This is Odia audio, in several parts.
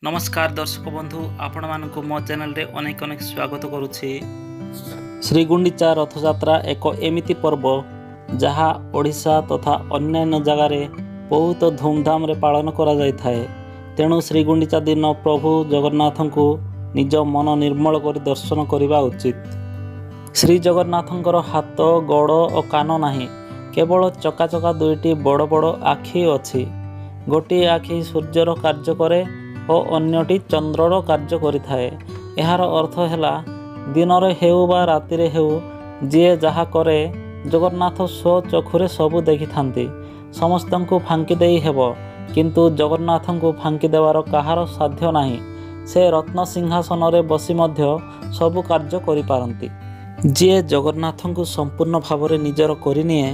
ନମସ୍କାର ଦର୍ଶକ ବନ୍ଧୁ, ଆପଣମାନଙ୍କୁ ମୋ ଚ୍ୟାନେଲରେ ଅନେକ ଅନେକ ସ୍ୱାଗତ କରୁଛି। ଶ୍ରୀଗୁଣ୍ଡିଚା ରଥଯାତ୍ରା ଏକ ଏମିତି ପର୍ବ ଯାହା ଓଡ଼ିଶା ତଥା ଅନ୍ୟାନ୍ୟ ଜାଗାରେ ବହୁତ ଧୁମଧାମରେ ପାଳନ କରାଯାଇଥାଏ। ତେଣୁ ଶ୍ରୀଗୁଣ୍ଡିଚା ଦିନ ପ୍ରଭୁ ଜଗନ୍ନାଥଙ୍କୁ ନିଜ ମନ ନିର୍ମଳ କରି ଦର୍ଶନ କରିବା ଉଚିତ। ଶ୍ରୀ ଜଗନ୍ନାଥଙ୍କର ହାତ, ଗୋଡ଼ ଓ କାନ ନାହିଁ, କେବଳ ଚକା ଚକା ଦୁଇଟି ବଡ଼ ବଡ଼ ଆଖି ଅଛି। ଗୋଟିଏ ଆଖି ସୂର୍ଯ୍ୟର କାର୍ଯ୍ୟ କରେ ଓ ଅନ୍ୟଟି ଚନ୍ଦ୍ରର କାର୍ଯ୍ୟ କରିଥାଏ। ଏହାର ଅର୍ଥ ହେଲା ଦିନରେ ହେଉ ବା ରାତିରେ ହେଉ, ଯିଏ ଯାହା କରେ ଜଗନ୍ନାଥ ସ୍ୱଚକ୍ଷୁରେ ସବୁ ଦେଖିଥାନ୍ତି। ସମସ୍ତଙ୍କୁ ଫାଙ୍କି ଦେଇ ହେବ, କିନ୍ତୁ ଜଗନ୍ନାଥଙ୍କୁ ଫାଙ୍କି ଦେବାର କାହାର ସାଧ୍ୟ ନାହିଁ। ସେ ରତ୍ନ ସିଂହାସନରେ ବସି ମଧ୍ୟ ସବୁ କାର୍ଯ୍ୟ କରିପାରନ୍ତି। ଯିଏ ଜଗନ୍ନାଥଙ୍କୁ ସମ୍ପୂର୍ଣ୍ଣ ଭାବରେ ନିଜର କରିନିଏ,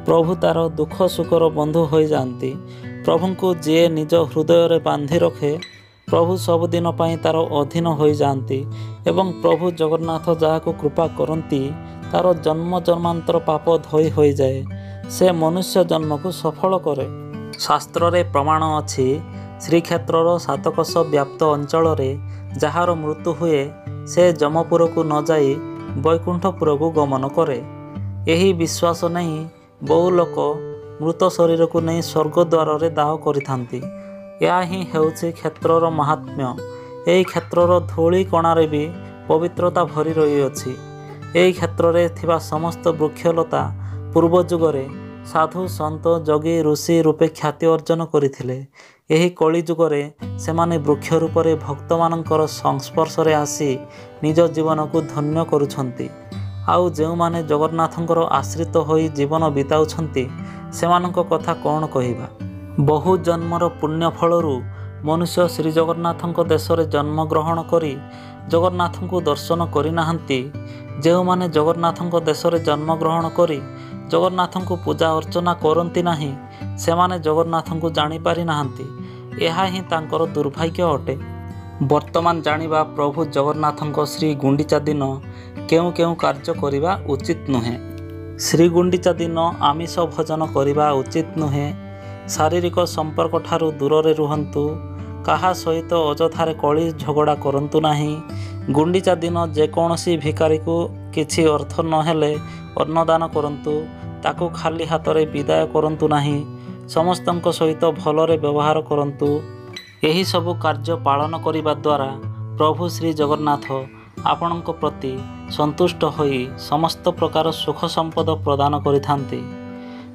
ପ୍ରଭୁ ତାର ଦୁଃଖ ସୁଖର ବନ୍ଧୁ ହୋଇଯାଆନ୍ତି। ପ୍ରଭୁଙ୍କୁ ଯିଏ ନିଜ ହୃଦୟରେ ବାନ୍ଧି ରଖେ, ପ୍ରଭୁ ସବୁଦିନ ପାଇଁ ତାର ଅଧୀନ ହୋଇଯାଆନ୍ତି ଏବଂ ପ୍ରଭୁ ଜଗନ୍ନାଥ ଯାହାକୁ କୃପା କରନ୍ତି ତାର ଜନ୍ମ ଜନ୍ମାନ୍ତର ପାପ ଧୋଇ ହୋଇଯାଏ। ସେ ମନୁଷ୍ୟ ଜନ୍ମକୁ ସଫଳ କରେ। ଶାସ୍ତ୍ରରେ ପ୍ରମାଣ ଅଛି, ଶ୍ରୀକ୍ଷେତ୍ରର ସାତକୋଶ ବ୍ୟାପ୍ତ ଅଞ୍ଚଳରେ ଯାହାର ମୃତ୍ୟୁ ହୁଏ, ସେ ଯମପୁରକୁ ନ ଯାଇ ବୈକୁଣ୍ଠପୁରକୁ ଗମନ କରେ। ଏହି ବିଶ୍ୱାସ ନେଇ ବହୁ ଲୋକ ମୃତ ଶରୀରକୁ ନେଇ ସ୍ୱର୍ଗଦ୍ୱାରରେ ଦାହ କରିଥାନ୍ତି। ଏହା ହିଁ ହେଉଛି କ୍ଷେତ୍ରର ମାହାତ୍ମ୍ୟ। ଏହି କ୍ଷେତ୍ରର ଧୂଳି କଣାରେ ବି ପବିତ୍ରତା ଭରି ରହିଅଛି। ଏହି କ୍ଷେତ୍ରରେ ଥିବା ସମସ୍ତ ବୃକ୍ଷଲତା ପୂର୍ବ ଯୁଗରେ ସାଧୁ, ସନ୍ଥ, ଯୋଗୀ, ଋଷି ରୂପେ ଖ୍ୟାତି ଅର୍ଜନ କରିଥିଲେ। ଏହି କଳି ଯୁଗରେ ସେମାନେ ବୃକ୍ଷ ରୂପରେ ଭକ୍ତମାନଙ୍କର ସଂସ୍ପର୍ଶରେ ଆସି ନିଜ ଜୀବନକୁ ଧନ୍ୟ କରୁଛନ୍ତି। ଆଉ ଯେଉଁମାନେ ଜଗନ୍ନାଥଙ୍କର ଆଶ୍ରିତ ହୋଇ ଜୀବନ ବିତାଉଛନ୍ତି, ସେମାନଙ୍କ କଥା କ'ଣ କହିବା? ବହୁ ଜନ୍ମର ପୁଣ୍ୟ ଫଳରୁ ମନୁଷ୍ୟ ଶ୍ରୀଜଗନ୍ନାଥଙ୍କ ଦେଶରେ ଜନ୍ମଗ୍ରହଣ କରି ଜଗନ୍ନାଥଙ୍କୁ ଦର୍ଶନ କରିନାହାନ୍ତି। ଯେଉଁମାନେ ଜଗନ୍ନାଥଙ୍କ ଦେଶରେ ଜନ୍ମଗ୍ରହଣ କରି ଜଗନ୍ନାଥଙ୍କୁ ପୂଜା ଅର୍ଚ୍ଚନା କରନ୍ତି ନାହିଁ, ସେମାନେ ଜଗନ୍ନାଥଙ୍କୁ ଜାଣିପାରି ନାହାନ୍ତି। ଏହା ହିଁ ତାଙ୍କର ଦୁର୍ଭାଗ୍ୟ ଅଟେ। ବର୍ତ୍ତମାନ ଜାଣିବା ପ୍ରଭୁ ଜଗନ୍ନାଥଙ୍କ ଶ୍ରୀ ଗୁଣ୍ଡିଚା ଦିନ କେଉଁ କେଉଁ କାର୍ଯ୍ୟ କରିବା ଉଚିତ ନୁହେଁ। ଶ୍ରୀଗୁଣ୍ଡିଚା ଦିନ ଆମିଷ ଭୋଜନ କରିବା ଉଚିତ ନୁହେଁ। ଶାରୀରିକ ସମ୍ପର୍କ ଠାରୁ ଦୂରରେ ରୁହନ୍ତୁ। କାହା ସହିତ ଅଯଥାରେ କଳି ଝଗଡ଼ା କରନ୍ତୁ ନାହିଁ। ଗୁଣ୍ଡିଚା ଦିନ ଯେକୌଣସି ଭିକାରୀକୁ କିଛି ଅର୍ଥ ନହେଲେ ଅନ୍ନଦାନ କରନ୍ତୁ। ତାକୁ ଖାଲି ହାତରେ ବିଦାୟ କରନ୍ତୁ ନାହିଁ। ସମସ୍ତଙ୍କ ସହିତ ଭଲରେ ବ୍ୟବହାର କରନ୍ତୁ। ଏହିସବୁ କାର୍ଯ୍ୟ ପାଳନ କରିବା ଦ୍ୱାରା ପ୍ରଭୁ ଶ୍ରୀ ଜଗନ୍ନାଥ ଆପଣଙ୍କ ପ୍ରତି ସନ୍ତୁଷ୍ଟ ହୋଇ ସମସ୍ତ ପ୍ରକାର ସୁଖ ସମ୍ପଦ ପ୍ରଦାନ କରିଥାନ୍ତି।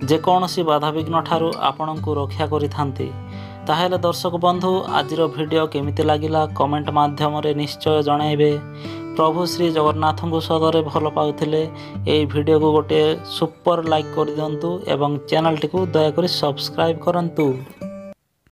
ଯେକୌଣସି ବାଧାବିଘ୍ନ ଠାରୁ ଆପଣଙ୍କୁ ରକ୍ଷା କରିଥାନ୍ତି। ତାହେଲେ ଦର୍ଶକ ବନ୍ଧୁ, ଆଜିର ଭିଡ଼ିଓ କେମିତି ଲାଗିଲା କମେଣ୍ଟ ମାଧ୍ୟମରେ ନିଶ୍ଚୟ ଜଣାଇବେ। ପ୍ରଭୁ ଶ୍ରୀ ଜଗନ୍ନାଥଙ୍କୁ ସଦରେ ଭଲ ପାଉଥିଲେ ଏହି ଭିଡ଼ିଓକୁ ଗୋଟିଏ ସୁପର ଲାଇକ୍ କରିଦିଅନ୍ତୁ ଏବଂ ଚ୍ୟାନେଲଟିକୁ ଦୟାକରି ସବସ୍କ୍ରାଇବ୍ କରନ୍ତୁ।